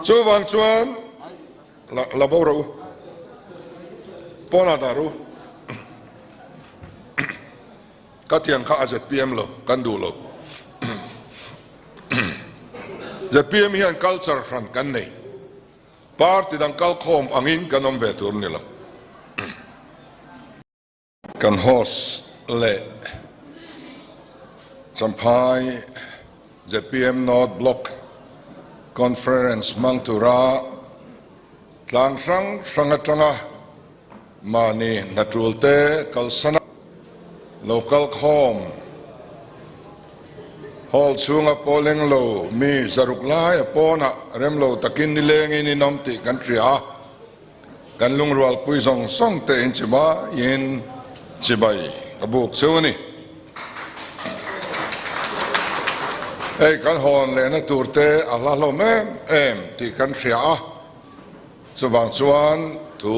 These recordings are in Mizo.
Chuvang chuan la bo rawh u, pawnah dah rawh u. Ka tiang kha a zpm lo, kan duh lo. Zpm hian culture hran kan nei. Party dang kalkhawm angin kan awm ve tur ni lo. Kan host leh Champhai zpm North Block Conference hmang tura tlang hrang hrang atanga mahni hnatul te kalsana lo kalkhawm hall chhunga pawleng lo mi zaruk lai a pawnah rem lo takin nilengin in awm tih kan hria a. Kan lungrualpui zawng zawng te in chibaiin chibai ka buk cheu a ni. Hei kan hawn lehna tur te a hla hlawm em em tih kan hria a, chuvang chuan thu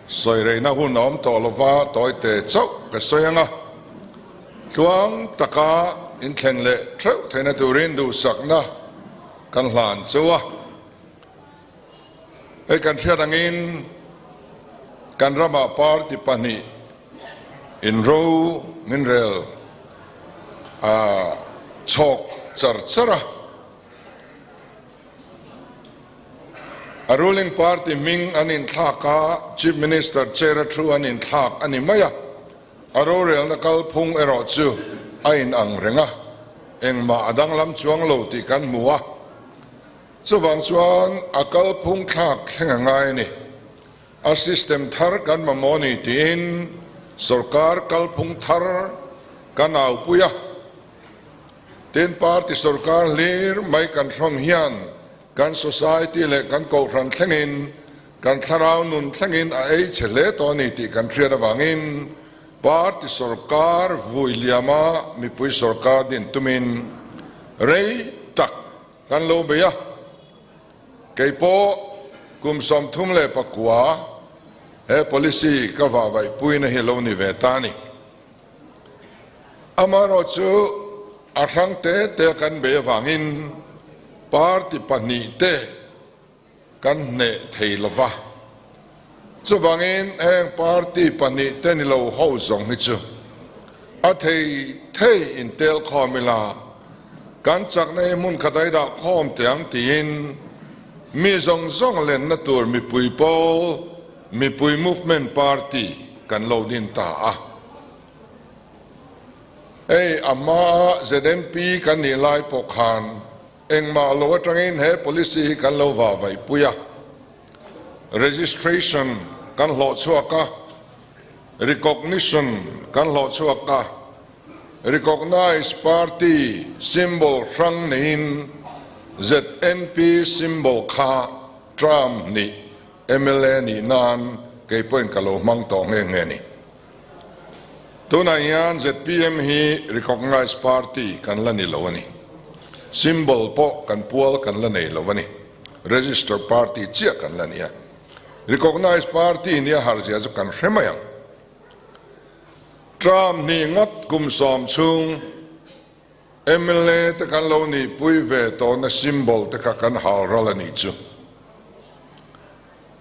sawi reina hun a awm tawh lova tawi te chauh ka sawi ang a, tluang taka inthlen leh theuh theihna turin duhsakna kan hlan cheu a. Hei kan hriat angin kan ramah party pahnih inro min rel a chhawk char char a. A ruling party hming an inthlak a, Chief Minister chair a thu an inthlak a ni mai a. A rorelna kalphung erawh chu a inang reng a, engmah a danglam chuang lo tih kan hmu a. Chuvang chuan a kalphung thlak thleng a ngai a ni. A system thar kan mamawh ni tiin sorkar kalphung thar kan aupui a. Tin, party sorkar hlir mai kan hrawm hian kan society leh kan kohhran thlengin, kan thlarau nun thlengin a ei chhe hle tawh a ni tih kan hriat avangin party sorkar vui liama mipui sorkar din tumin rei tak Kan lo bei a, kei pawh kum 39 he policy ka vahvaihpuina hi lo ni ve ta a ni. Amaherawhchu a hrang te te kan bei avangin party pahnihte kan hneh thei lo va. Chuvangin heng party pahnihte ni lo ho zawng hi chu a thei thei intel khawm ila, kan chakna hi hmun khat a i dah khawm teh ang tiin mi zawng zawng lenna tur mipui pawl, mipui movement party kan lo din ta a. Hei a hmaa ZNP kan nih lai pawh khan Engmah lo atangin he policy hi kan lo vahvaihpui a, registration kan hlawh chhuak a, recognition kan hlawh chhuak a, recognized party symbol hrang neiin ZNP symbol kha term nih mla nih nan kei pawhin ka lo hmang tawh nghe nghe a ni. Tunah hian zpm hi recognized party kan la ni lo a ni. Symbol pawh kan pual kan la nei lo a ni. Register party chiah kan la ni a. Recognized party nia har zia chu kan hre mai ang. Term hnih ngawt kum sawm chhung mla te kan lo nihpui ve tawhna symbol te kha kan hal ral a nih chu.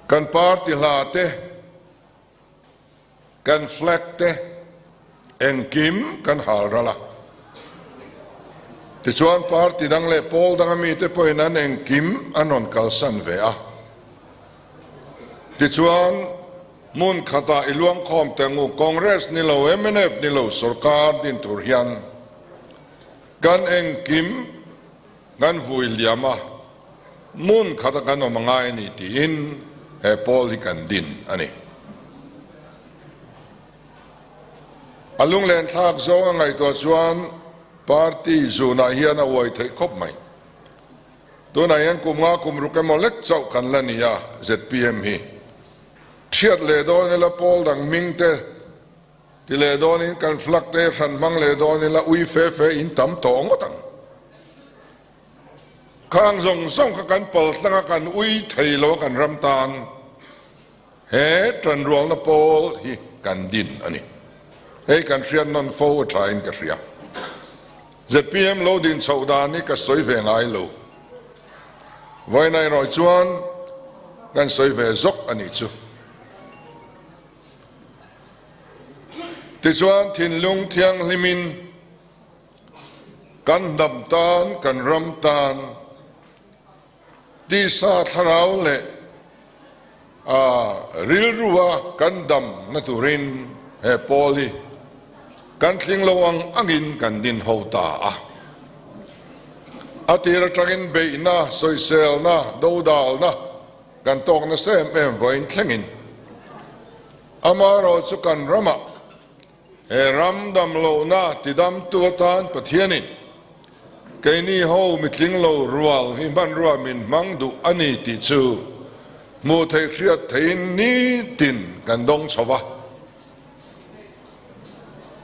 Kan party hla te. Kan flag te engkim kan hal ral a, tichuan party dang leh pawl danga mite pawhin an engkim an rawn kalsan ve a. Tichuan hmun khatah i luangkhawm teh ang u, Congress ni lo, mnf ni lo sorkar din tur hian kan engkim kan vui liam a, Hmun khata kan awm a ngai a ni tiin he pawl hi kan din a ni. A lunglen thlak zawng a ngaihtuah chuan party zunah hian a uai theih khawp mai. Tunah hian kum nga kum ruk emaw lek chauh kan la ni a zpm hi. Thiat leh dawn ila pawl dang hming te ti leh dawnin kan flag te hran hmang leh dawn ila ui fe fe in tam tawh ngawt ang. Khang zawng zawng kha kan pal tlang a, kan ui thei lo a kan ram tan he tanrualna pawl hi kan din a ni. Hei kan hriat nawn fo a tha in ka hria. Zpm lo din chhoh dan hi ka sawi ve ngai lo. Vawiin erawh chuan kan sawi ve zawk a nih chu. Tichuan thinlung thianghlimin kan hnam tan, kan ram tan tisa thlarau leh rilrua kan dam na turin he pawl hi kan tling lo ang angin kan din ho ta a. A tir atangin beihna, sawiselna, dodalna kan tawk nasa em em vawiin thlengin amaherawhchu kan ramah He ram damlohna tidamtu atan Pathianin keini ho mitling lo rual hi hmanrua min hmang duh a ni tih chu hmuh theih hriat theihin nitin kan dawng chho va.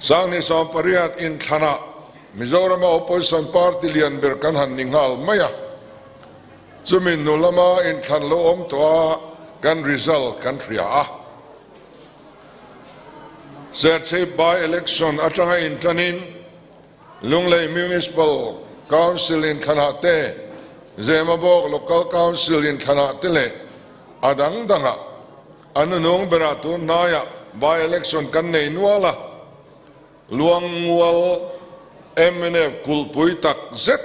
Sanghnih 18 inthlanah Mizorama Opposition Party lian ber kan han ni nghal mai a, chumi hnu lama inthlan lo awm tawh a kan result kan hria a. Serchhip by-election atanga inṭanin Lunglei Municipal Council inthlanah te, Zemabawk Local Council inthlanah te leh a dang dangah a nunung berah tun hnaiah by-election kan nei nual a, Luangngual mnf kulhpui tak zet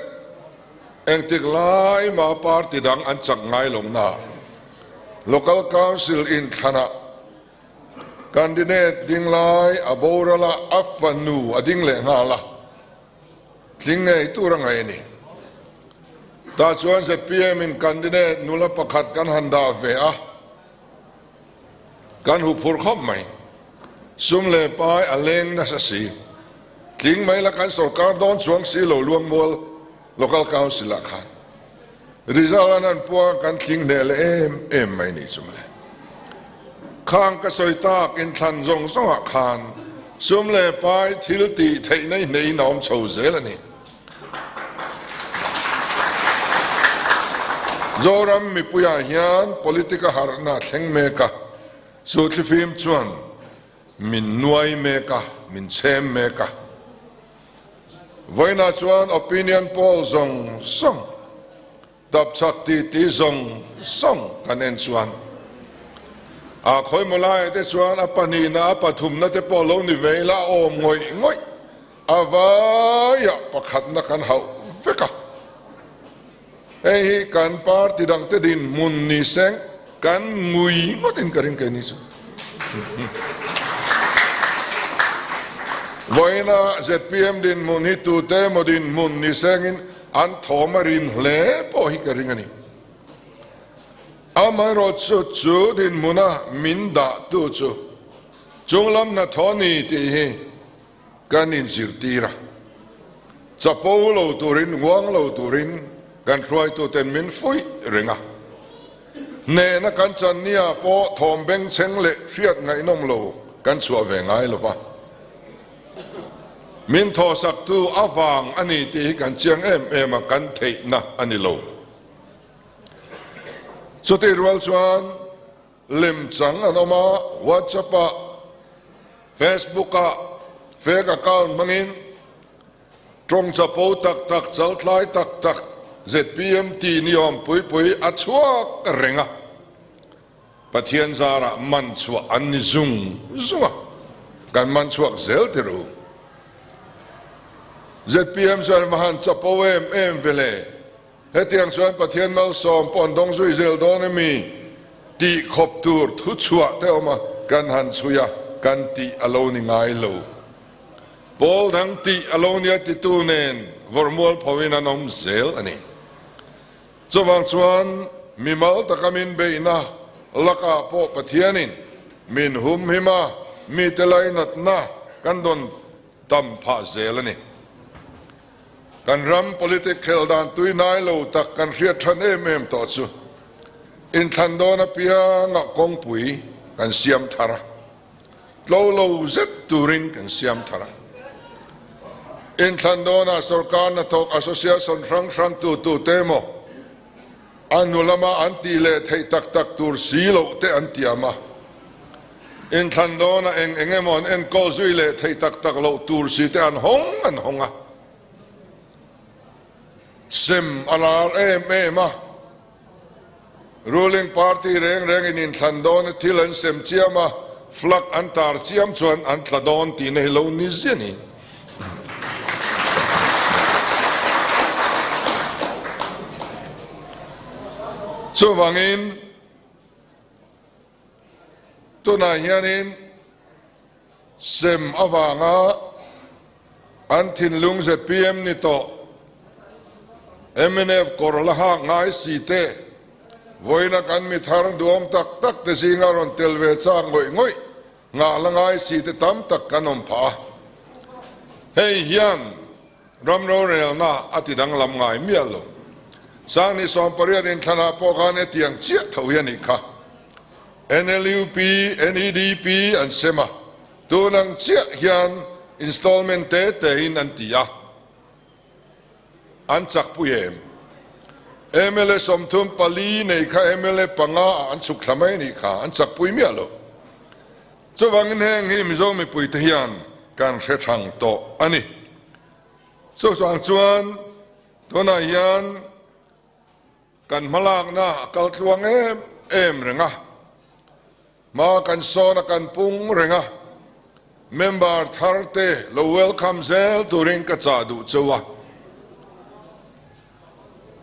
engtik lai mah party dang an chak ngai lo na Local Council inthlanah Candidate ding lai a boral a, a fanu a ding leh nghal a, tling ngei tur a ngaih a ni. Tah chuan zpm in candidate nula pakhat kan han dah ve a, kan huphurh khawp mai. Sum leh pai a leng nasa si. Tling mai la kan sorkar dawn chuang si lo Luangmual Local Council ah khan. Result an han puang a kan tling hneh leh em em mai ni chu mawle. Khang ka sawi tak inthlan zawng zawng ah khan sum leh pai thil tih theihna i hneihin a awm chho zel a ni. Zoram mipuiah hian politic a harhna a thleng mek a, chu thlifim chuan min nuai mek a, min chhem mek a. Vawiinah chuan opinion poll zawng zawng, tapchhak titi zawng zawng kan en chuan a khawimaw laiah te chuan a pahnihna, a pathumna te pawh lo ni ve ila a awm ngawih ngawih, a vaiah pakhatna kan hauh vek a. Hei hi kan party dangte dinhmun ni seng kan ngui ngawtin ka ring keini chu. Vawiina zpm dinhmun hi tute emaw dinhmun ni sengin an thawm a rin hle pawh hi ka ring a ni. Amaherawhchu chu dinhmuna min dahtu chu chunglam hnathawh a ni tih hi kan inzirtir a, chapo lo turin, uang lo turin kan hruaituten min fuih reng a. Hnehna kan chan nia pawh thawm bengchheng leh hriat ngaihnawm lo kan chhuah ve ngai lo va. Min thawhsaktu avang a ni tih hi kan chiang em em a, kan theihna a ni lo. Chutih rual chuan Lemchang an awm a, WhatsApp ah, Facebook ah fake account hmangin tawng chapo tak tak, chaltlai tak tak zpm tih ni awm pui pui a chhuak reng a, Pathian zarah man chhuah an ni zung zung a, kan man chhuak zel ti ru. Zpm chuan va han chapo em em ve le. Hetiang chuan Pathian malsawm pawh an dawng zui zel dawn emi tih khawp tur thu chhuah te awm a, kan han chhui a, kan tih a lo ni ngai lo. Pawl dang tih a lo nia titu nen vawrmual phoin an awm zel a ni. Chuvang chuan mimal taka min beihna lakah pawh Pathianin min humhim a, mite lainatna kan dawn tam phah zel a ni. Kan ram politic khel dan tui nai lo tak kan hriat than em em tawh chu inthlan dawn apianga kawngpui kan siam thar a, tlo lo zet turin kan siam thar a. Inthlan dawnah sorkar hnathawk association hrang hrang tutute emaw a hnu lama an tih leh theih tak tak tur si loh te an tiam a, inthlan dawnah eng eng emaw an enkawl zui leh theih tak tak loh tur si te an hawng an hawng a, sem a lar em em a. Ruling party reng rengin inthlan dawna thil an sem chiam a, flag an tar chiam chuan an tla dawn tihna hi lo ni zia ni. Chuvangin tunah hianin sem avanga an thinlung zpm ni tawh mnf kawr la hak ngai si te vawiina kan mi thar duhawm tak tak te zinga rawn tel ve chak ngawih ngawih nghah la ngai si te tam tak kan awm phah a. Hei hian ram rorelna a ti danglam ngai miah lo. Sangni 18 inthlanah pawh khan hetiang chiah tho hi a nih kha. NLUP, NEDP an sem a, tun ang chiah hian installment te te in an ti a, an chak pui em? Mla 34 nei kha mla panga ah an chhuk thla mai anih kha, an chak pui miah lo. Chuvangin heng hi Mizo mipui te hian kan hre thang tawh a ni. Chuvang chuan tunah hian Kan hmalakna a kal tluang em em reng a, hma kan sawn a kan pung reng a, member thar te lo welcome zel turin ka chah duh cheu a.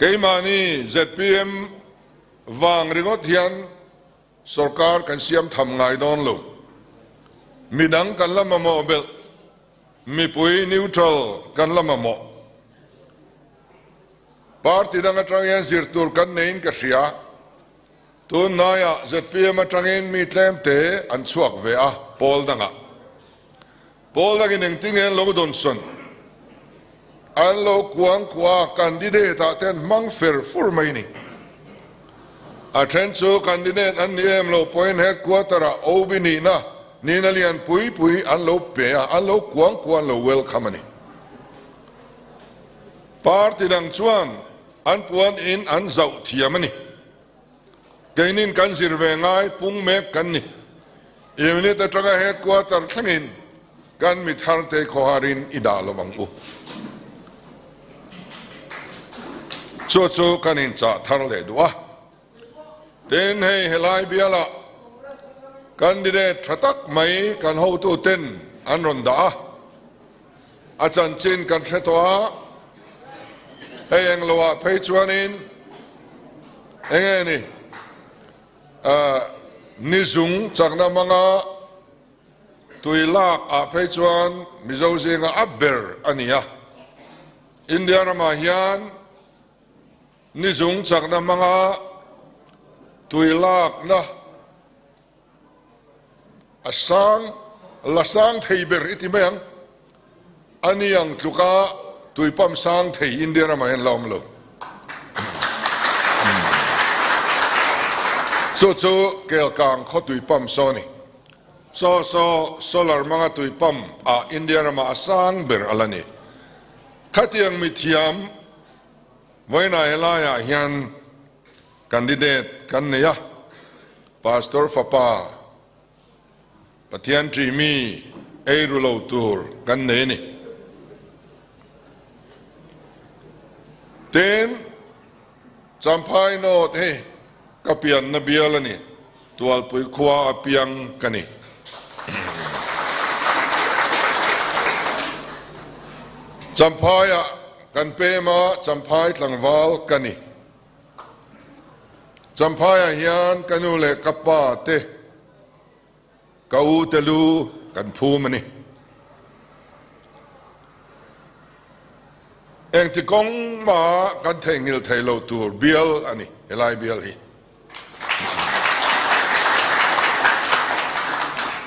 Keimahni zpm vang ringawt hian sorkar kan siam tham ngai dawn lo. Midang kan la mamawh belh, mipui neutral kan la mamawh. Party dang atang hian zir tur kan neiin ka hria. Tun hnaiah zpm atangin mi tlemte an chhuak ve a, pawl dangah. Pawl dangin engtin nge an lo dawnsawn? An lo kuang kuah a, candidate ah te an hmang fer fur mai ni. A then chu candidate an ni em lo pawhin headquarter ah OB nihna nihna lian pui pui an lo pe a, an lo kuang kuah an lo welcome a ni. Party dang chuan an puan in an zauh thiam a ni. Keinin kan zir ve ngai pung mek kan ni. Unit atanga headquarter thlengin kan mi thar te khawharin i dah lo ang u. Chu chu kan inchah thar leh duh a. Tin, hei helai bialah candidate tha tak mai kan hotu ten an rawn dah a, a chanchin kan hre tawh a, hei engloah phei chuanin enge ni ni zung chakna hmanga tui lak ah phei chuan Mizo zinga a ber a ni a, India ramah hian Ni zung chakna hmanga tui lakna a sang, la sang thei ber i ti mai ang. A ni ang tluka tui pump sang thei India ramah hian la awm lo. Chu chu Kelkang khaw tui pump saw a ni. Saw saw solar hmanga tui pump ah India ramah a sang ber a la ni. Khatiang mithiam Vawiinah helaiah hian candidate kan nei a, Pastor fapa Pathian ṭihmi ei ru lo tur kan nei a ni. Tin, Champhai North hi ka pianna bial a ni, Tualpui khua a piang ka ni. Champhaiah kan pem a, Champhai tlangval ka ni. Champhaiah hian ka nu leh ka pa te, ka u te lu kan phum a ni. Engti kawng mah kan theihnghilh thei lo tur bial a ni helai bial hi.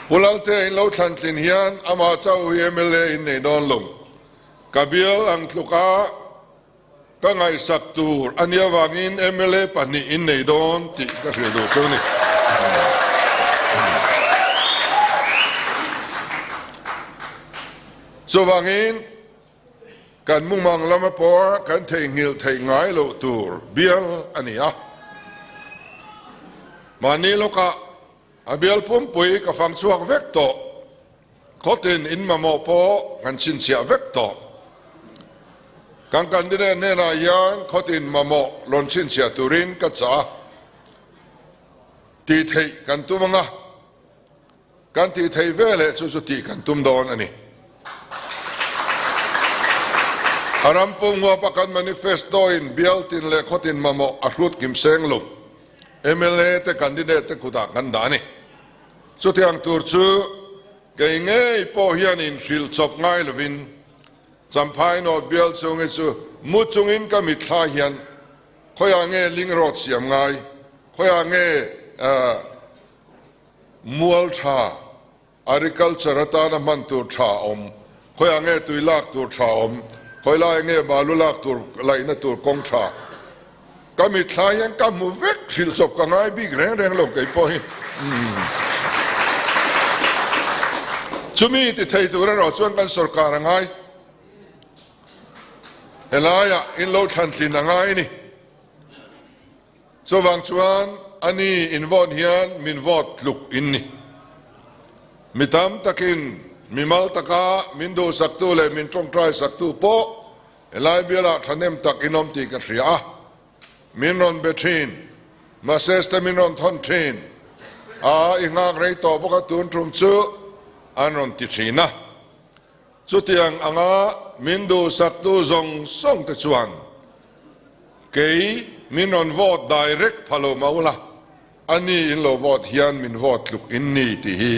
Pu Lalte in lo thlan tlin hian amah chauh hi mla in nei dawn lo. Ka bial ang tluka ka ngaihsak tur a nia vangin mla pahnih in nei dawn tih ka hrilh duh chu ni. Chuvangin Kan mumang lama pawh kan theihnghilh theih ngai loh tur bial a ni a. Mahni lawkah a bial pumpui ka fang chhuak vek tawh. Khawtin in mamawh pawh kan chhinchhiah vek tawh. Kan candidate hnenah hian khawtin mamawh rawn chhinchhiah turin ka chah a. Tih theih kan tum anga kan tih theih veleh chu chu tih kan tum dawn a ni. A ram pum huapa kan manifesto in bial tin leh khaw tin mamawh a hrut kim seng lo mla te candidate te kutah kan dah a ni. Chutiang tur chu kei ngei pawh hian inhrilh chawp ngai lovin Champhai North bial chung hi chu mu chungin ka mitthla hian Khawiah nge ling rawt siam ngai? Khawiah nge mual tha, agriculture atana hman tur tha awm? Khawiah nge tui lak tur tha awm? Khawi laiah nge balu lak tur laihna tur kawng tha? Ka mitthla hian ka hmu vek, hrilh chawp ka ngai bik reng reng lo kei pawh hi. Chumi ti thei tur erawh chuan kan sorkar a ngai. Helaiah in lo thlantlin a ngai ni. Chuvang chuan a ni in vote hian min vote tluk in ni. Mi tam takin mi mal taka min duhsaktu leh min tawngtai saktu pawh helai bialah thahnem tak in awm tih ka hria a. Min rawn be thin, message te min rawn thawn thin a, i nghak rei tawh bawk a tun tum chu an rawn ti thin a. Chutiang anga min duhsaktu zawng zawng te chuan kei min rawn vote direct pha lo mah ula, a ni in lo vote hian min vote tluk in ni tih hi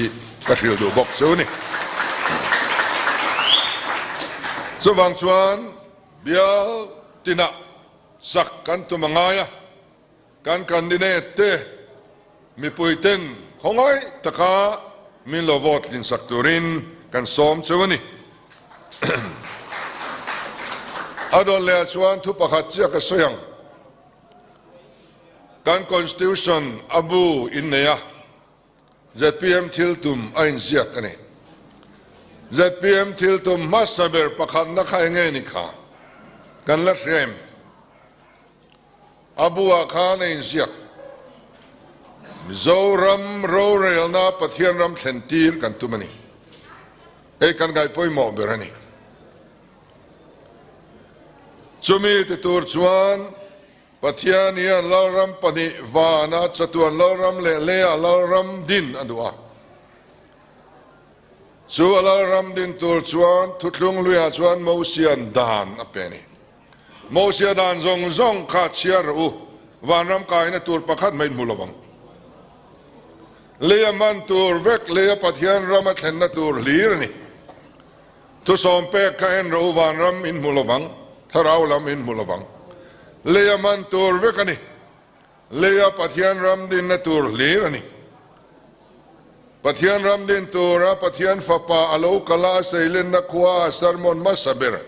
ka hrilh duh bawk chu ni. Chuvang chuan bial tinah chak kan tum a ngai a. Kan candidate te mipui ten khawngaih taka min lo vote tlin sak turin kan sawm cheu a ni. A dawn leh ah chuan thu pakhat chiah ka sawi ang. Kan constitution a bu in nei a, zpm thil tum a inziak a ni. Zpm thil tum hmasa ber pakhatna kha enge ni kha kan la hria em? A buah khan a inziak. Mizoram rorelna Pathian ram thlen tir kan tum a ni. Hei kan ngaih pawimawh ber a ni. Chumi ti tur chuan Pathian hian Lalram pahnih vana chatuan Lalram leh leia Lalram din a duh a. Chu a Lalram din tur chuan thuthlung hluiah chuan Mosian dan a pe a ni. Mosia dan zawng zawng kha chhiar rawh u, vanram kaina tur pakhat mai hmu lovang. Lei a man tur vek, lei a Pathian ram a thlenna tur hlir a ni. Thusawm pek kha en rawh u, vanram in hmu lovang, thlarau lam in hmu lovang. Lei a man tur vek a ni. Leia Pathian ram dinna tur hlir a ni. Pathian ram din tura Pathian Fapa a lo kal a, a seilenna khua a sermon hmasa ber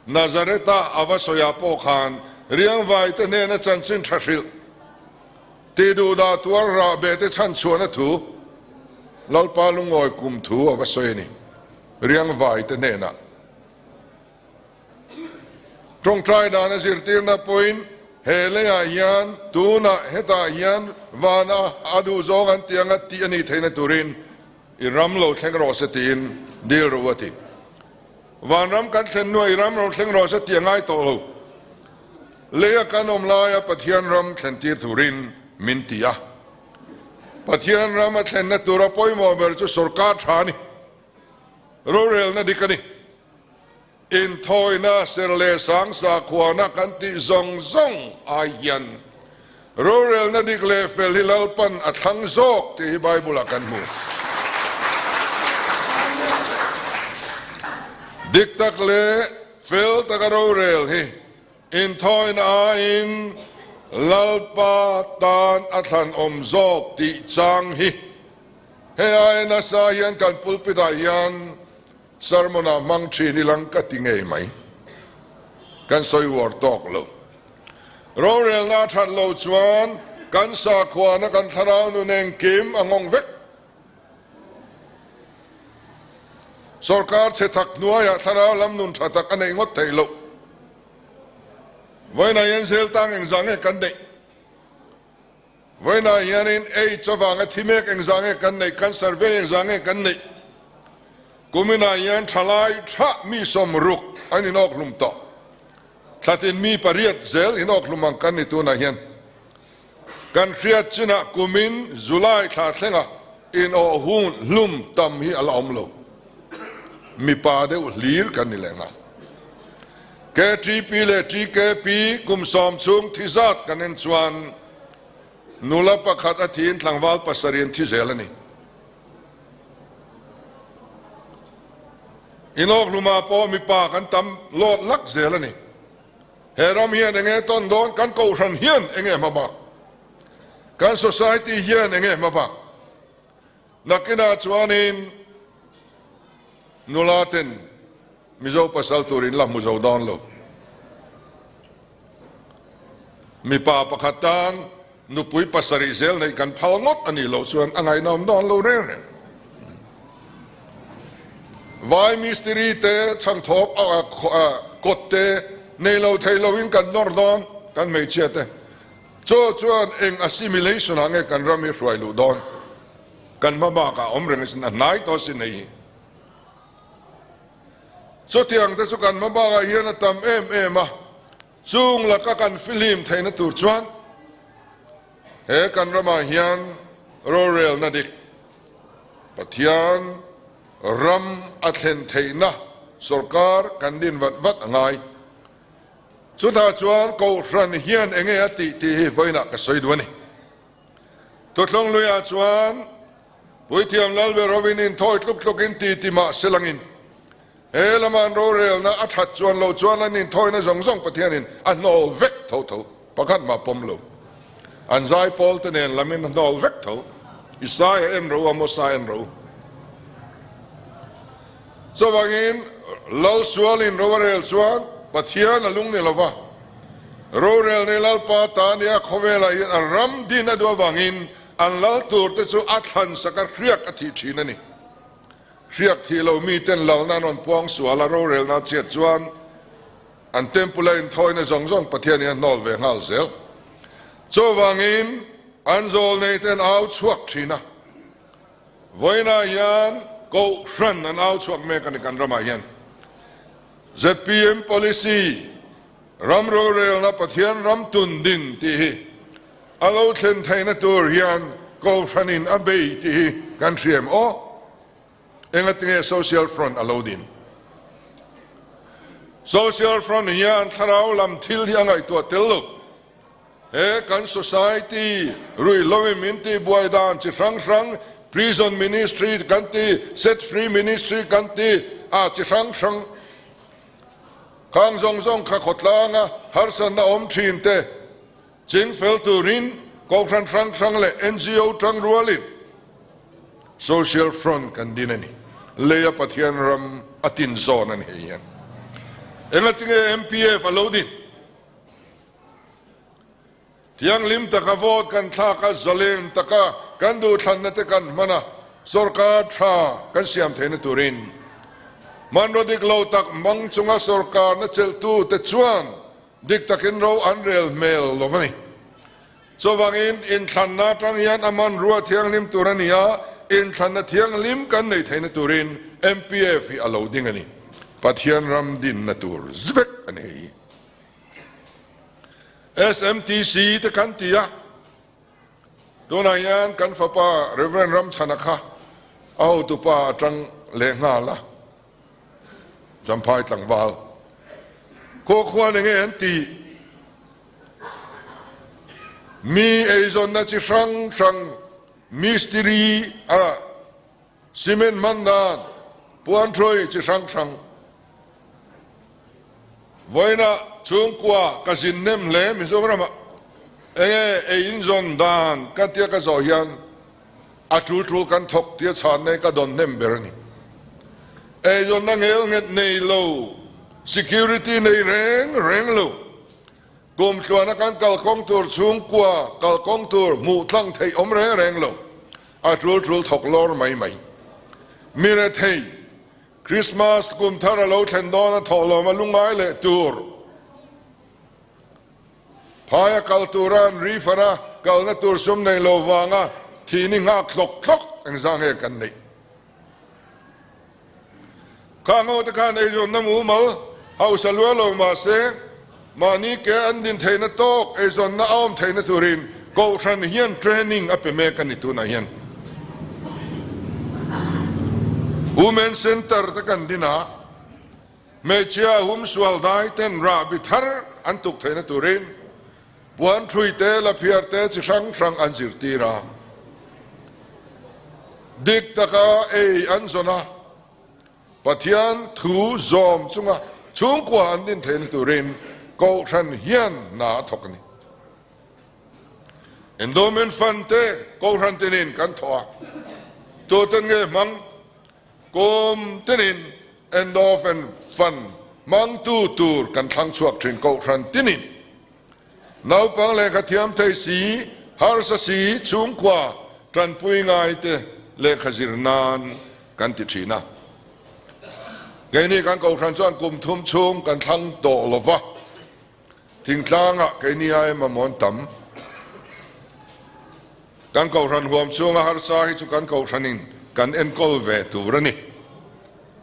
Nazareth-a a va sawiah pawh khan riangvaite hnena chanchin tha hrilh tih duhdah tuar rahbeh te chhanchhuahna thu Lalpa lungawi kum thu a va sawi a ni riangvaite hnenah. Tawngtai dana zirtirna pawhin he leiah hian tunah hetah hian vana a duh zawng an tih anga tih a nih theihna turin i ram lo thleng rawh se tiin dil rawh u a ti. Vanram kan thlen hnuah i ram lo thleng rawh se tih a ngai tawh lo. Leia kan awm laia Pathian ram thlen tir turin min ti a. Pathian ram a thlenna tura pawimawh ber chu sorkar tha a ni. Rorelna dik a ni. Inthawina ser leh sang sakhuana kan tih zawng zawng ai hian rorelna dik leh fel hi Lalpan a thlang zawk tih hi Bible-ah kan hmu. Dik tak leh fel taka rorel hi inthawina aiin Lalpa tan a thlan awm zawk tih chang hi hei aia nasa hian kan pulpit-ah hian Sermon-ah hmang thin i lang ka ti ngei mai. Kan sawi uar tawk lo. Rorelna a that lo chuan kan sakhuana kan thlarau nun engkim a nghawng vek. Sorkar chhe thak hnuaiah thlarau lam nun tha tak a neih ngawt theih loh. Vawiinah hian zel tang engzah nge kan neih? Vawiinah hianin AIDS avanga thi mek engzah nge kan neih, cancer vei engzah nge kan neih? Kuminah hian thalai tha mi 60 an inawk hlum tawh. Thlatin mi pariat zel inawk hlum ang kan ni tunah hian. Kan hriat chinah kumin July thla thlenga inawh hun hlum tam hi a la awm lo. Mipa deuh hlir kan ni leh nghal. KTP leh TKP kum sawm chhung thi zat kan en chuan nula pakhat a thiin tlangval pasarih an thi zel a ni. Inawk hlumah pawh mipa kan tam lawt lak zel a ni. He ram hian enge tawn dawn? Kan kohhran hian enge hma bak? Kan society hian enge hma bak? Nakinah chuanin nula ten Mizo pasal tur in la hmu zo dawn lo. Mipa pakhat tan nupui pasarih zel neih kan phal ngawt a nih loh chuan a ngaihnawm dawn lo reng reng. Vai mistiri te chhangthawp kawt te nei lo thei loin kan nawr dawn kan hmeichhia te. Chaw chuan eng assimilation ah nge kan ram hi hruai luh dawn? Kan hma bakah awm reng asin a hnai tawh asin hei hi. Chutiang te chu kan hma bakah hian a tam em em a, chung laka kan fihlim theihna tur chuan he kan ramah hian rorelna dik Pathian ram a thlen theihna sorkar kan din vat vat a ngai. Chutah chuan Kohhran hian enge a tih tih hi vawiinah ka sawi duh a ni. Thuthlung luiah chuan Puithiam Lalber hovin inthawi tluk tlukin ti ti mah se langin he lama an rorelna a that chuan lo chuan an inthawina zawng zawng Pathianin a hnawl vek tho tho, pakhat mah pawm lo. An zaipawl te nen lamin a hnawl vek tho. Isaia en ro, Amosa en ro. Chuvangin Lal sualin ro a rel chuan Pathian a lung ni lova, rorel nei Lalpa ta nia khawvelah hian a ram din a duh avangin an lal tur te chu a thlan sak a hriak a thih thin a ni. Hriak thih lo miten lalna an rawn puang sual a, rorelna a chhiat chuan an temple a inthawina zawng zawng Pathian in a hnawl ve nghal zel. Chuvangin an zawl nei te an au chhuak thin a. Vawiinah hian Kohhran an au chhuak mek a ni kan ramah hian. Zpm policy, ram rorelna Pathian ram tun din tih hi a lo thlen theihna tur hian Kohhranin a bei tih hi kan hria em aw? Engatinge Social Front a lo din? Social Front hian thlarau lam thil hi a ngaihtuah tel lo. He kan society ruihhlo in min tih buai dan chi hrang hrang, prison ministry kan ti, set free ministry kan ti a chi hrang hrang khang zawng zawng kha khawtlanga harsatna awm thin te ching fel turin Kohhran hrang hrang leh NGO tang rualin Social Front kan din a ni. Leia Pathian ram a tin zawn a ni hei hian. Engatinge MPF a lo din? Thianghlim taka vote kan thlak a, zalen taka kan duhthlanna te kan hman a, sorkar tha kan siam theihna turin hmanraw dik lo tak hmang chunga sorkarna chelhtu te chuan dik takin ro an rel hmel lo a ni. Chuvangin inthlanna atang hian a hmanrua thianghlim tur a ni a, inthlanna thianghlim kan neih theihna turin MPF hi a lo ding a ni. Pathian ram dinna tur vek a ni hei. SMTC te kan ti a, tunah hian kan fapa Rev Ramchhana kha a hotupa atang leh nghal a, Champhai tlangval khaw khuan enge an tih? Mi eizawnna chi hrang hrang mistiri a Cement hman dan, puanthruai chi hrang hrang. Vawiinah chhungkua ka zin hnem hle Mizoramah enge ei in zawn dan ka tia ka zawh hian a tul tul kan thawk tia chhan nei ka dawn hnem ber a ni. Eizawnna ngel nghet nei lo, security nei reng reng lo, kum tluana kan kalkawng tur chhungkua kalkawng tur hmuh tlang theih awm reng reng lo. A tul tul thawk lawr mai mai. Mi rethei, Christmas kum thar a lo thlen dawn a thawh lawm a lungai leh tur. Phai a kal tura an ri far a, kalna tur sum nei lo vanga thih ni nghak hlawk hlawk engzah nge kan neih. Kha ngo te khan eizawnna mumal hausa lua lo mahse mahni ke an din theihna tawk eizawnna a awm theihna turin. Kohhran hian training a pe mek a ni tunah hian. Women Centre te kan din a, hmeichhia humsual dai ten rahbi thar an tuk theihna turin puan thui te, laphiar te chi hrang hrang an zirtir a. Dik taka ei an zawn a, Pathian thu zawm chunga chhungkua an din theihna turin Kohhran hian hna a thawk a ni. Endowment Fund te Kohhran tinin kan thawh a, tuten nge hmang? Kum tinin Endowment Fund hmangtu tur kan thlang chhuak thin Kohhran tinin. Naupang lehkha thiam thei si, harsa si, chhungkua tanpui ngai te lehkha zir nan kan ti thin a. Keini kan Kohhran chuan kum thum chhung kan thlang tawh lo va, thingtlangah keini ai mamawh tam. Kan Kohhran huam chhunga harsa hi chu kan Kohhranin kan enkawl ve tur a ni.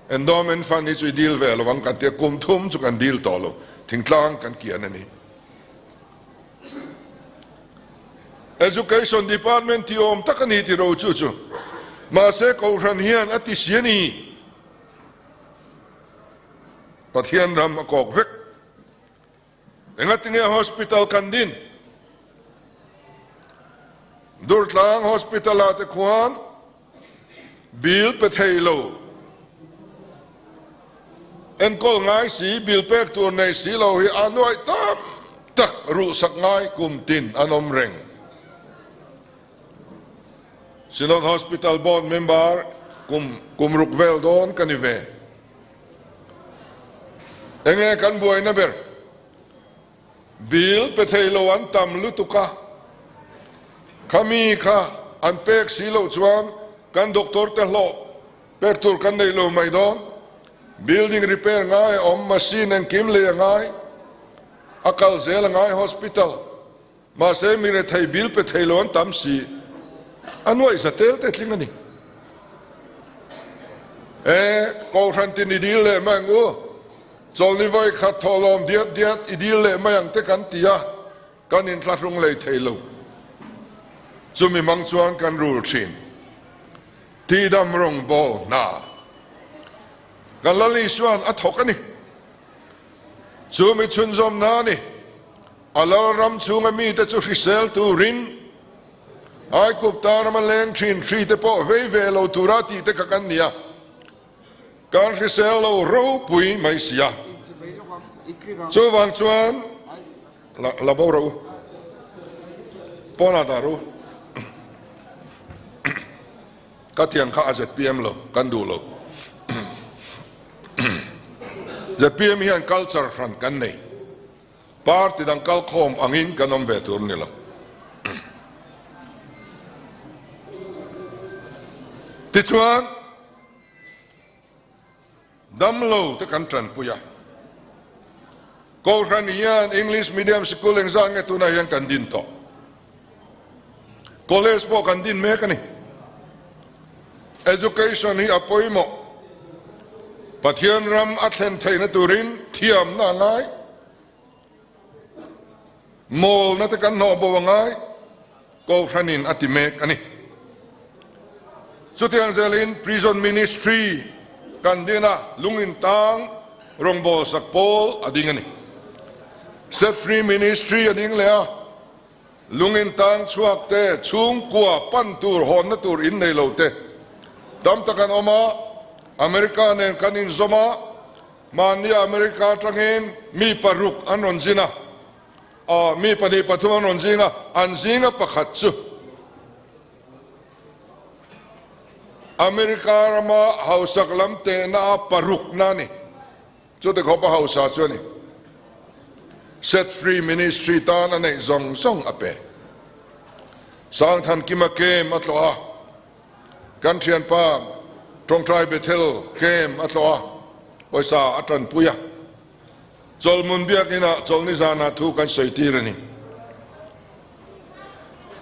Endowment Fund hi chu i dil ve lo ang kan tia, kum thum chu kan dil tawh lo, thingtlang kan kian a ni. Education Department ti awm tak a ni ti ro chu chu. Mahse Kohhran hian a ti si a ni. Pathian ram a kawk vek. Engatinge hospital kan din? Durtlang hospital ah te khuan bill pe thei lo, enkawl ngai si, bill pek tur nei si lo hi a nuaih tam tak ruhsak ngai kum tin an awm reng. Synod Hospital Board member kum kum ruk vel dawn ka ni ve. Enge kan buaina ber? Bill pe thei lo an tam lutuk a, khami kha an pek si loh chuan kan doctor te hlawh pek tur kan nei lo mai dawn. Building repair ngai a awm, machine engkim lei a ngai, a kal zel a ngai hospital. Mahse mi rethei bil pe thei lo an tam si, a nuaih za tel te tling a ni. E, Kohhran tin i dil leh mai ang u, chawlni vawi khat thawhlawm diat diat i dil leh mai ang te kan ti a, kan inthlahrung lei thei lo. Chumi mang chuan kan rul thin. Tihdam rawngbawl hna kan Lal Isua'n a thawk a ni. Chumi chhunzawmna a ni. A lalram chhunga mite chu hrisel turin Aigupta rama leng thin hrite pawh vei ve lo tura tih te kha kan ni a, kan hrisel lo ropui mai si a. Chuvang chuan la bo rawh u, pawnah dah rawh u. Ka tiang kha a zpm lo, kan duh lo. Zpm hian culture hran kan nei. Party dang kalkhawm angin kan awm ve tur ni lo. Tichuan, damlo te kan tanpui a. Kohhran hian English medium sikul engzah nge tunah hian kan din tawh. College pawh kan din mek a ni. Education hi a pawimawh. Pathian ram a thlen theihna turin thiamna a ngai. Mawlna te kan hnawh bo a ngai. Kohhranin a ti mek a ni. Chutiang zelin Prison Ministry kan din a, lungin tang rawngbawl sak pawl a ding a ni. Set Free Ministry a ding leh a. Lungin tang chhuak te, chhungkua pan tur hawnna tur in nei lo te tam tak an awm a, America nen kan inzawm a, mahnia America atangin mi paruk an rawn zin a, aw mi pahnih pathum an rawn zing a, an zinga pakhat chu America rama hausak lam tehna a parukna a ni. Chute khawp a hausa chu a ni. Set Free Ministry tan a neih zawng zawng a pe. Sangthankima Camp a tlawh a, kan thianpa Tawngtai Bethel Camp a tlawh a, pawisa a tanpui a. Chawlhmun biakinah chawlhni zanah thu kan sawi tir a ni.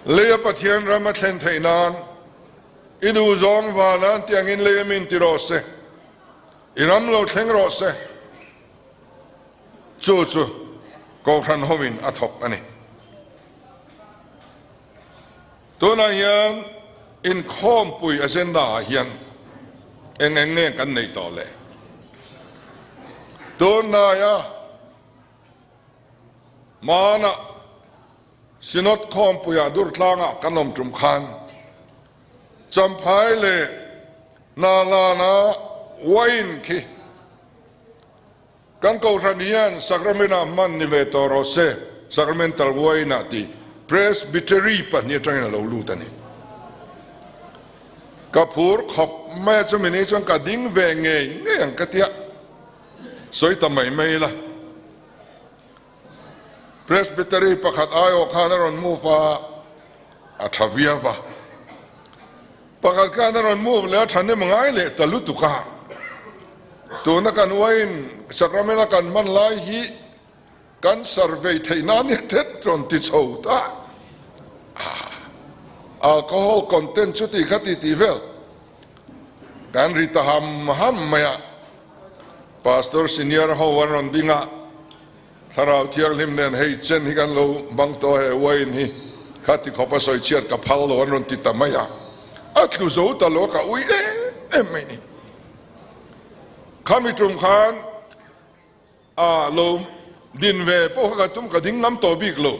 Leia Pathian ram a thlen theih nan i duh zawng vana an tih angin lei a min ti rawh se. I ram lo thleng rawh se. Chu chu Kohhran hovin a thawk a ni. Tunah hian inkhawmpui agenda ah hian eng eng nge kan neih tawh le? Tunhnaia hmanah Synod khawmpuiah Durtlangah kan awm tum khan Champhai leh Hnalana wine khi Kan kohhran hian sacrament-ah hman ni ve tawh rawh se, sacramental wine-ah tih Presbytery pahnih atangin a lo lut a ni. Ka phur khawp mai a, chumi ni chuan ka ding ve ngei ngei ang ka tia sawi ta mai mai ila. Presbytery pakhat aiawh khan a rawn move a, a tha viau va. Pakhat khan a rawn move leh a thahnem ngai leh ta lutuk a, tuna kan uain sacrament a kan hman lai hi kan survey theih nan hi thet rawn ti chho ta a, alcohol content chu ti kha ti tih vel kan ri ta ham ham mai a, pastor senior ho an rawn ding a. Thlarau Thianghlim nen hei chen hi kan lo bang tawh he uain hi kha ti khawp a sawi chhiat ka phal lo an rawn ti ta mai a, a tlu zo ta lo ka ui em em mai ni. Khami tum khan a lo din ve pawh kha ka tum ka ding ngam tawh bik lo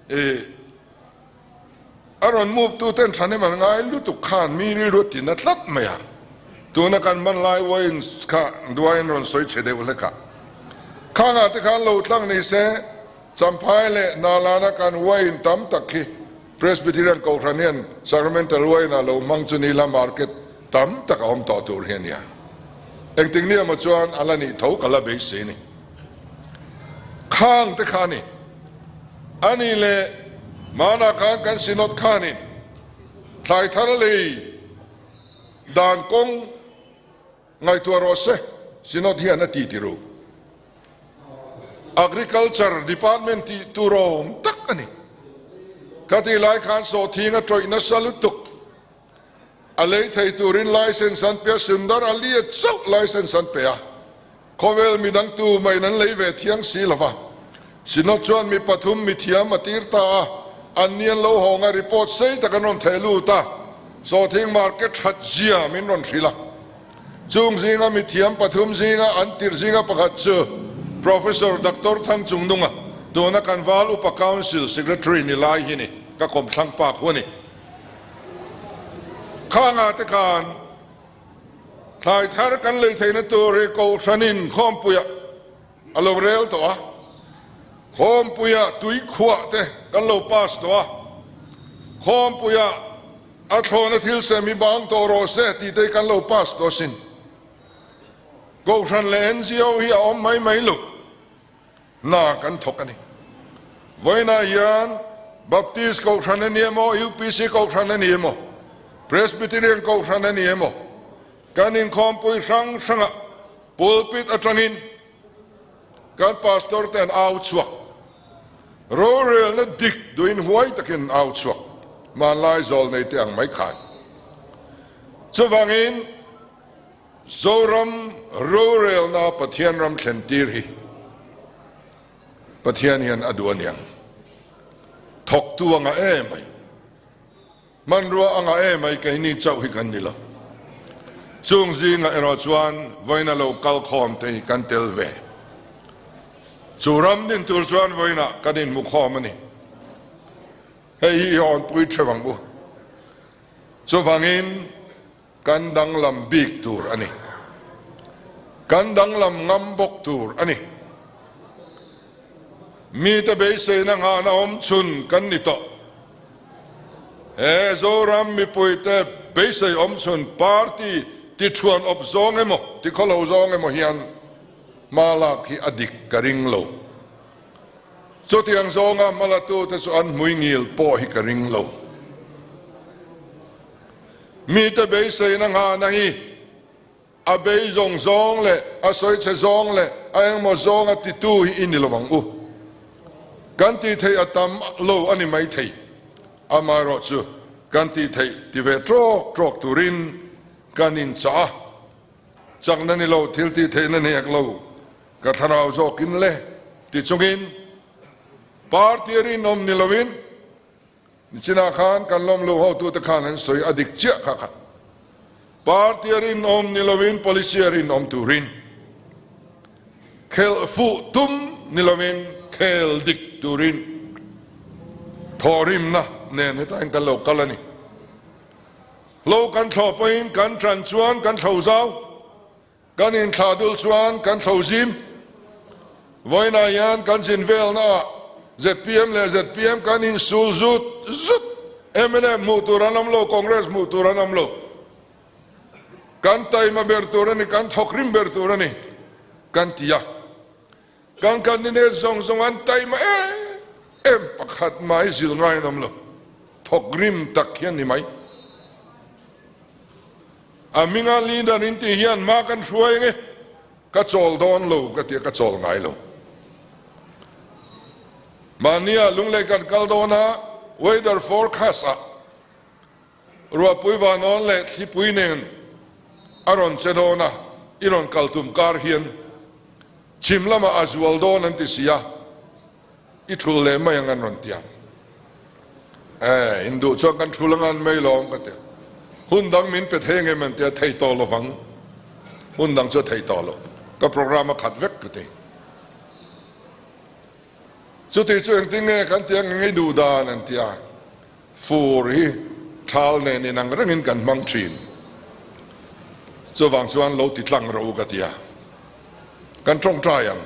e a rawn move tu ten thahnem an ngai lutuk khan mi rilru a tina tlat mai a, tuna kan hman lai uain kha duain rawn sawi chhe deuh hlek a, khangah te khan lo tlang ni se Champhai leh Nalana kan uain tam tak khi Presbyterian Kohhran hian Sacramental uain ah lo hmang chu ni la market tam tak a awm tawh tur hi a nia. Engtik ni emaw chuan a la nih tho ka la beisei ni. Khang te kha a ni. A nih leh hmanah khan kan Synod khanin thlai thar lei dan kawng ngaihtuah rawh se, Synod hian a ti ti ru. Agriculture Department tih tur awm tak a ni. Ka tih lai khan sawhthing a tawih nasa lutuk. A lei thei turin license an pe a, Sundar Ali a chauh license an pe a, khawvel midang tu maiin an lei ve thiang si lo va. Synod chuan mi pathum mithiam a tir ta a, an ni an lo hawng a, report sei tak an rawn theh lut a, sawhthing market that zia min rawn hrilh a. Chung zinga mithiam pathum zinga an tirh zinga pakhat chu Professor Doctor Thangchungnunga, tuna kan Val Upa Council Secretary ni lai hi ni, ka kawmthlang pa khu a ni. Khangah te khan thlai thar kan lei theihna tur hi Kohhranin khawmpuiah a lo rel tawh a, khawmpuiah tui khuah te kan lo pass tawh a, khawmpuiah a thlawhna thil sem hi bang tawh rawh se tih te hi kan lo pass tawh asin. Kohhran leh NGO hi a awm mai mai lo. Hna kan thawk a ni. Vawiinah hian Baptist Kohhran a ni emaw, UPC Kohhran a ni emaw, Presbyterian Kohhran a ni emaw, kan inkhawmpui hrang hrangah pulpit atangin kan pastor te an au chhuak. Rorelna dik duhin huai takin an au chhuak. Hmanlai zawl nei te ang mai khan. Chuvangin Zoram rorelna Pathian ram thlen tir hi Pathian hian a duh a niang. Thawktu anga em mai, hmanrua anga em mai keini chauh hi kan ni lo. Chung zingah erawh chuan vawiina lo kal khawm te hi kan tel ve. Chu ram din tur chuan vawiinah kan inhmu khawm a ni. Hei hi i hawnpui theuh ang u. Chuvangin Kan danglam bik tur a ni. Kan danglam ngam bawk tur a ni. Mite beiseina nghahna awm chhun kan ni tawh. He Zoram mipuite beisei awm chhun party ti thuan awp zawng emaw, ti khawlo zawng emaw hian hma lak hi a dik ka ring lo. Chutiang zawnga hmalatute chu an hmui ngil pawh hi ka ring lo. Mite beiseina nghahna hi a bei zawng zawng leh a sawi chhe zawng leh a engmaw zawnga titu hi i ni lo ang u. Kan tih theih a tam lo a ni maithei. Amaherawhchu kan tih theih ti ve trawk trawk turin kan inchah a, chakna ni lo thil tih theihna ni hek lo ka thlarau zawkin le ti chungin party rinawm ni loin. Nichinah khan kan lawmlo hotute khan an sawi a dik chiah kha kha. Party a rinawm ni lovin policy a rinawm turin, khelh fuh tum ni lovin khel dik turin thawhrimna nen hetain kan lo kal a ni. Hlo kan thlawh pawhin kan ṭan chuan kan thlo zau. Kan inthlah dul chuan kan thlo zim. Vawiinah hian kan zin velnaah zpm leh zpm kan insul zut zut. Mnf hmuh tur an awm lo, Congress hmuh tur an awm lo. Kan taima ber tur a ni, kan thawkrim ber tur a ni kan ti a. Kan candidate zawng zawng an taima em em pakhat mai zil ngai an awm lo. Thawkrim tak hian ni mai. A hminga leader in tih hian hma kan hruai nge ka chawl dawn lo ka tia ka chawl ngai lo. Mahnia lunglei kan kal dawn a weather forecast ah ruahpui vanawn leh thlipui nen a rawn che dawn a i rawn kal tum kar hian chhim lamah a zual dawn an ti si a. I thul leh mai ang an rawn ti a. Eh, induh chuan kan thul ang an mai lawm ka ti a. Hun dang min pe thei ngem an ti a, thei tawh lovang. Hun dang chu a thei tawh lo. Ka program a khat vek ka ti. Chuti chu engtin nge kan ti ang eng i duh dan an ti a. Fur hi thal nen inang rengin kan hmang thin. Chuvang chuan lo ti tlang rawh u ka ti a. Kan tawngtai ang.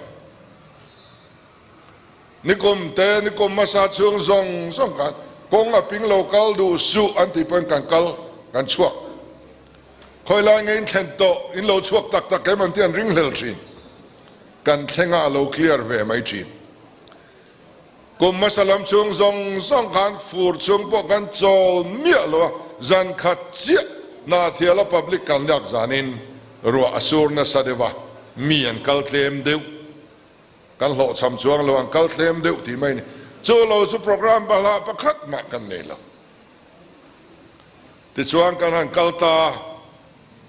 Nikum te, nikum hmasa chhung zawng zawng khan kawng a ping lo kal duh suh an tih pawhin kan kal, kan chhuak. Khawi lai nge in thlen tawh, in lo chhuak tak tak em an tih an ringhlel thin. Kan thlenga a lo clear ve mai thin. Kum hmasa lam chhung zawng zawng khan fur chhung pawh kan chawl miah lo a, zan khat chiah Hnahthiala public kalniak zanin ruah a sur nasa deuh a, mi an kal tlem deuh. Kan hlawhchham chuang lo ang kal thlem deuh tih mai a ni. Chu lo chu program bahlah pakhat mah kan nei lo. Tichuan kan han kal ta a,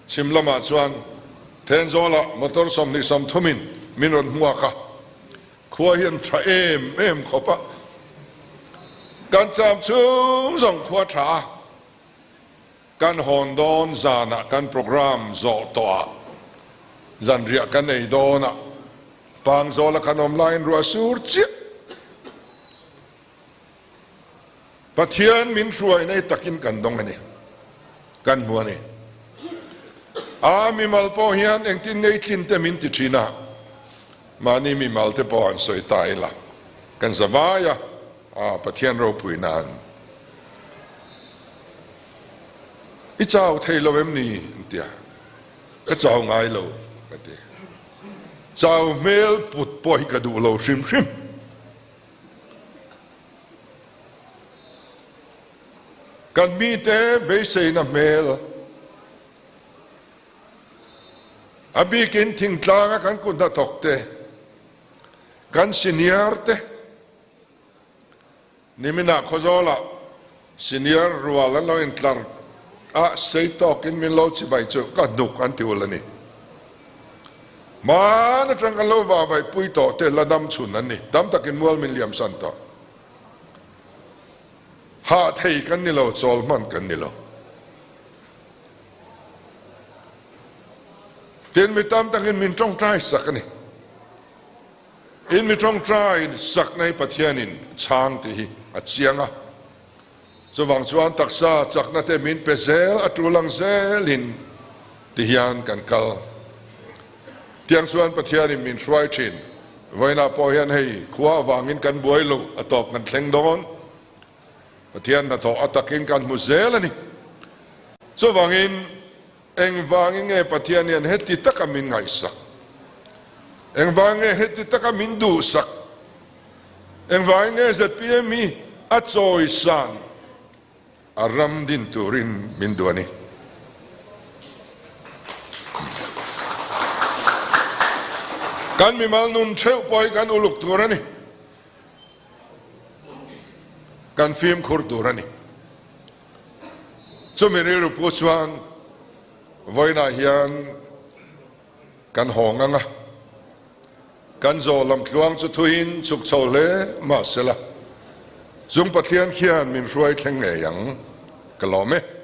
chhim lamah chuan Thenzawlah motor 20 30 in min rawn hmuak a, khua hi an tha em em khawp a, kan cham chhung zawng khua tha a, Kan hawn dawn zanah kan programme zawh tawhah zanriah kan ei dawn a, Pangzawla kan awm laiin ruah sur chiah. Pathian min hruai nei takin kan dawng a ni, kan hmu a ni. A mimal pawh hian engtin ngei tlin te min ti thin a, mahni mimal te pawh han sawi ta ila, kan za vai a. A Pathian ropui nan i chau thei lo em ni? An ti a, ka chau ngai lo ka ti. Chau hmel put pawh hi ka duh lo hrim hrim. Kan mite beiseina hmel a bikin thingtlanga kan kut hnathawk te, kan senior te, Niminah Khawzawlah senior rual an lo intlar a, sei tawkin min lo chibai chu ka hnuk an ti ul a ni. Hmaan atang kan lo vahvaih pui tawh te la dam chhun an ni, tam takin mual min liam san tawh. Hah thei kan ni lo, chawl hman kan ni lo. Tin, mi tam takin min tawngtai sak a ni. In mi tawngtai sakna hi Pathianin chhang tih hi a chiang a, chuvang chuan taksa chakna te min pe zel a tul ang zelin ti hian kan kal. Tiang chuan Pathianin min hruai thin. Vawiinah pawh hian hei khua avangin kan buai lo a tawp kan thleng dawn. Pathian hnathawh a takin kan hmu zel a ni. Chuvangin Engvangin nge Pathian hian heti taka min ngaihsak? Engvangin nge heti taka min duhsak? Engvangin nge zpm hi a chawisan a ram din turin min duh a ni? Kan mimal nun theuh pawh hi kan uluk tur a ni. Kan fimkhur tur a ni. Chumi rilru pu chuan vawiinah hian kan haw ngang a, kan zawh lam tluang chu thuiin chhuk chho hle mahsela. Chung Pathian khian min hruai thleng ngei ang. Ka lawm e.